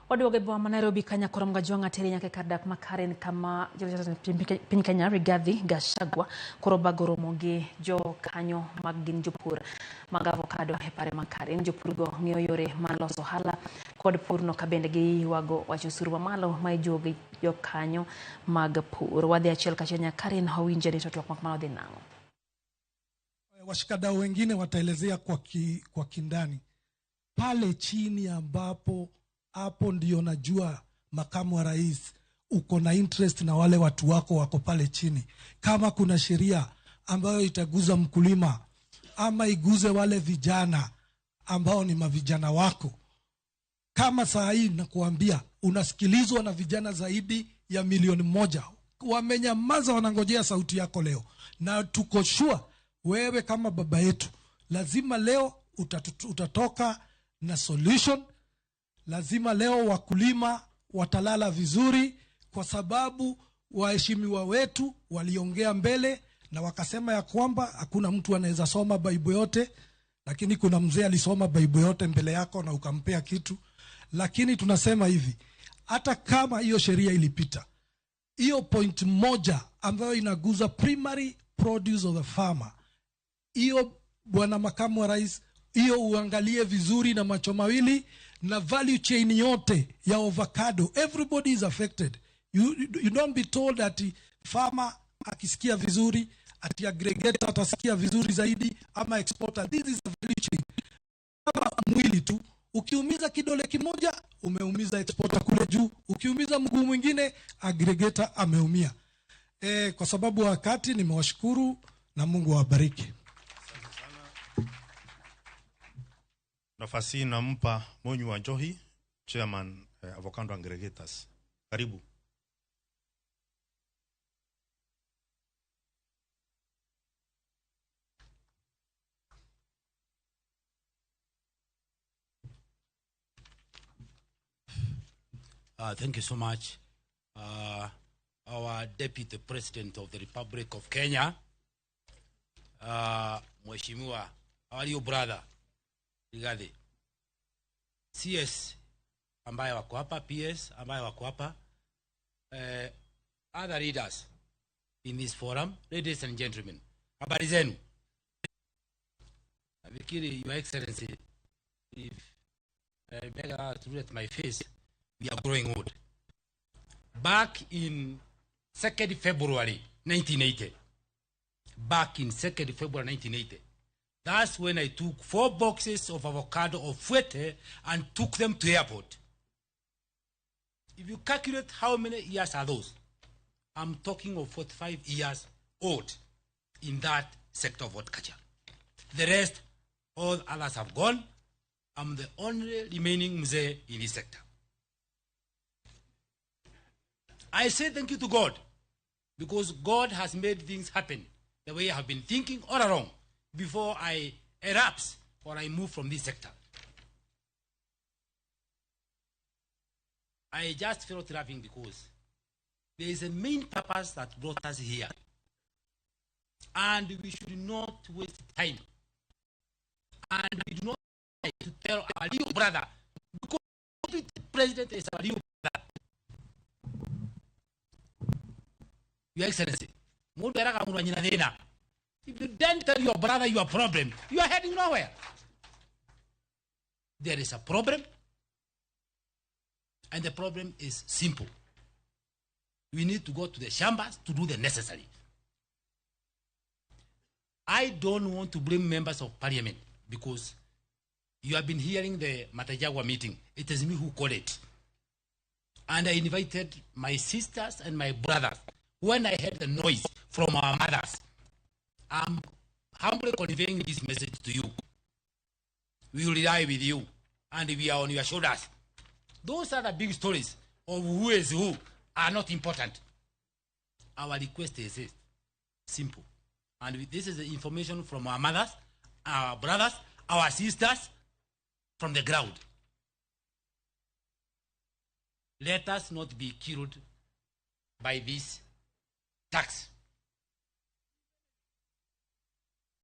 Waduogo e boma ma Nairobi ka Nyakorom Gajwang' ateri nyaka e kar dak ma Karen kama jatend piny Kenya Rigathi Gachagua koro bago romo gi jokanyo mag gin jopur mag avocado e pare ma Karen. Jopurgo ng'iyo yore mar loso ohala kod purno ka bende giywago wach osuru mamalo ma ijuogo gi jokanyo mag pur. Wadhi achiel kachiel nyaka Karen wawinje ni to twak mak mano dhi nang'o. Washikadau wengine wataelezea kwa kindani pale chini ambapo hapo ndio najua makamu wa rais uko na interest na wale watu wako wako pale chini. Kama kuna sheria ambayo itaguza mkulima ama iguze wale vijana ambao ni mavijana wako, kama saa hii nakuambia unasikilizwa na vijana zaidi ya 1,000,000 wamenyamaza, wanangojea sauti yako leo, na tuko sure wewe kama baba yetu lazima leo utatoka na solution. Lazima leo wakulima watalala vizuri, kwa sababu waheshimiwa wetu waliongea mbele na wakasema ya kwamba hakuna mtu anaweza soma Bible yote, lakini kuna mzee alisoma Bible yote mbele yako na ukampea kitu. Lakini tunasema hivi, hata kama hiyo sheria ilipita, hiyo point moja ambayo inaguza primary produce of the farmer, hiyo bwana makamu wa rais, hiyo uangalie vizuri na macho mawili, na value chain yote ya avocado, everybody is affected. You don't be told that farmer akisikia vizuri, ati aggregator atasikia vizuri zaidi, ama exporter. This is a value chain. Kama mwili tu, ukiumiza kidole kimoja, umeumiza exporter kule juu, ukiumiza mguu mwingine, aggregator ameumia. Kwa sababu wakati nimewashukuru na Mungu awabariki. Nafasi hii nampa Monyu Wanjohi, Chairman, Avocado Aggregators. Karibu. Thank you so much. Our Deputy President of the Republic of Kenya, Mheshimiwa, how are you brother? Rigathi. CS ambaye wako hapa, PS ambaye wako hapa, other leaders in this forum, ladies and gentlemen, habari zenu. Nafikiri Your Excellency, if I beg her to look at my face, we are growing old. Back in 2nd February 1980, back in 2nd February 1980, that's when I took 4 boxes of avocado of Fuete and took them to airport. If you calculate how many years are those, I'm talking of 45 years old in that sector of horticulture. The rest, all others have gone. I'm the only remaining mzee in this sector. I say thank you to God, because God has made things happen the way I have been thinking all along before I erupts or I move from this sector. I just felt laughing because there is a main purpose that brought us here. And we should not waste time. And we do not like to tell our little brother, because the president is our little brother. Your Excellency, if you don't tell your brother your problem, you are heading nowhere. There is a problem, and the problem is simple. We need to go to the shambas to do the necessary. I don't want to blame members of parliament, because you have been hearing the Matajagua meeting. It is me who called it. And I invited my sisters and my brothers. When I heard the noise from our mothers, I'm humbly conveying this message to you. We will rely with you, and we are on your shoulders. Those are the big stories of who is who are not important. Our request is this, simple. And this is the information from our mothers, our brothers, our sisters from the ground. Let us not be killed by this tax.